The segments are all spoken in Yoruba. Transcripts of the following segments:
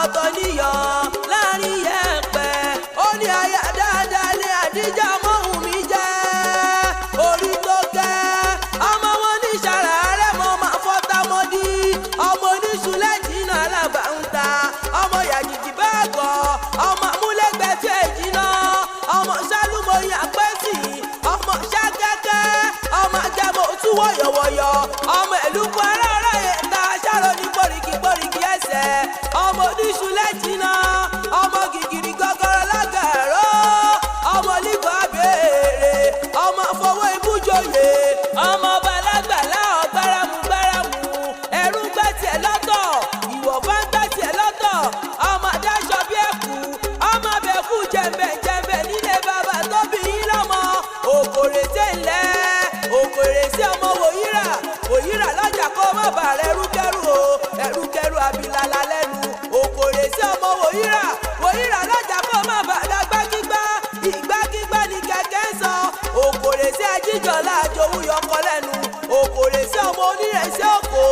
Ọ̀tọ̀ níyọ̀ láàrin yẹ̀pẹ̀. Ó ní aya dáadáa ní Àdíjà ọmọhùn mi jẹ́. Orí tó kẹ́ ọmọ wọn ní sàrà rẹ̀ mọ́ máa fọ́tàmọ́dí. Ọmọ oníṣu lẹ́jìnà alábàáńtà. Ọmọ yàgìgì bẹ́ẹ̀ gọ̀. Ọmọ amúlẹ́gbẹ̀ẹ́ tí èjìnà. Ọmọ sálúmọ̀yìn àpẹ́sì. Ọmọ ṣákẹ́kẹ́. Ọmọ ajẹ́mọ̀ tú wọ̀yọ̀wọ̀yọ̀. Ọmọ ẹ̀lúkọ aráàlá yẹn ta aṣáró ní pòríkì pòríkì ẹsẹ̀. Ọmọ oníṣu lẹ́jìnà. Ọmọ gìgìrì gọ́gọ́rọ́ lágàrọ́. Ọmọ nígbà béèrè. Ọmọ fọwọ́ ibújoyè. Ọmọ ọba alágbàlá ọ̀gbáramù gbáramù. Ẹ̀rú ń gbẹ́ tiẹ̀ lọ́tọ̀. Ìwọ̀fà ń gbẹ́ tiẹ̀ lọ́tọ̀. Ọmọ adáṣọ bí ẹ̀kú. Ọmọ abẹ́kú jẹ̀mbẹ̀ jẹ̀mbẹ̀ nílé bàbá tó bí yín lọ́mọ. Òkòrè sí ńlẹ̀. Òkòrè sí ọmọ wòyíra. Wòyíra lọ́jà kó má bà rẹ̀ ẹrúkẹ́rú o. Ẹrúkẹ́rú abilala lẹ́nu. Òkòrè sí ọmọ wòyíra. Wòyíra lọ́jà kó má bà dàgbàkígbá. Ìgbàkígbá ni kẹ̀kẹ́ ń sọ. Òkòrè sí ajíjọlá àjòwú yọkọ lẹ́nu. Òkòrè sí ọmọ onírẹsì òkò.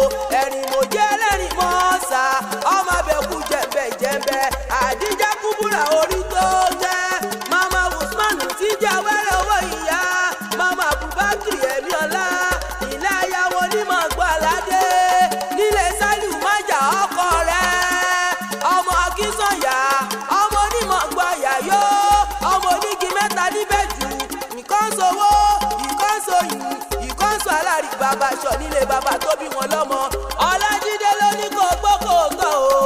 Ẹ̀rìn mò jẹ́ ẹlẹ́rìn mọ́ ọ̀sà. Ọmọ abẹ́kú jẹ̀mbẹ̀ jẹ̀mbẹ̀. Àdíjà kúbúrà orí tó jẹ́. Mama Usman ti jẹ́ wẹ́rẹ́ owó ìyá. Mama Abubakar Ẹ̀míọ́lá. Ilé ayáwó onímọ̀ gbọ́ aládé. Nílé Sálíù májà ọkọ rẹ̀. Ọmọ Akínsọ̀yà. Ọmọ onímọ̀ gbọ́ yàyó. Ọmọ onígi mẹ́ta níbẹ̀ jù. Nǹkan sowó, nǹkan soyún, nǹkan sọ alárí bàbá aṣọ nílé bàbá tó bí wọn lọ́mọ. Ọlájídé ló ní kó gbó kó gbọ́ o.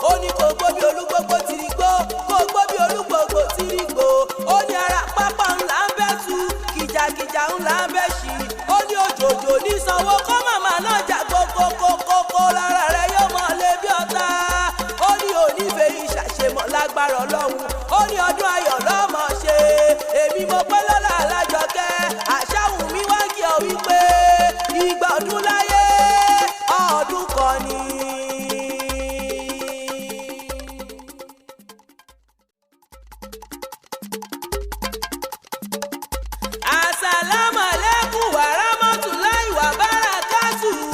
Ó ní kó gbó bí olúgbógbó tiri gbó, kó gbó bí olúgbògbò tiri gbó. Ó ní ara pápá ńlá ń bẹ́ tu, kìjàkìjà ńlá ń bẹ́ ṣì. Ó ní òjòjò ní sanwó kó màmá náà jà kókókókókó lára rẹ̀ yóò mọ̀ lé bí ọ̀tá. Ó ní onífẹ̀ẹ́ ìṣàṣemọ̀ lágbára Ọlọ́run. Ó ní ọdún ayọ̀ lọ́mọ ṣe. Èmi mo pẹ́ lọ́la alájọkẹ́. Àṣàwùn mi wá kí ọ wípé ìgbà ọdún láyé ọdún kan ni.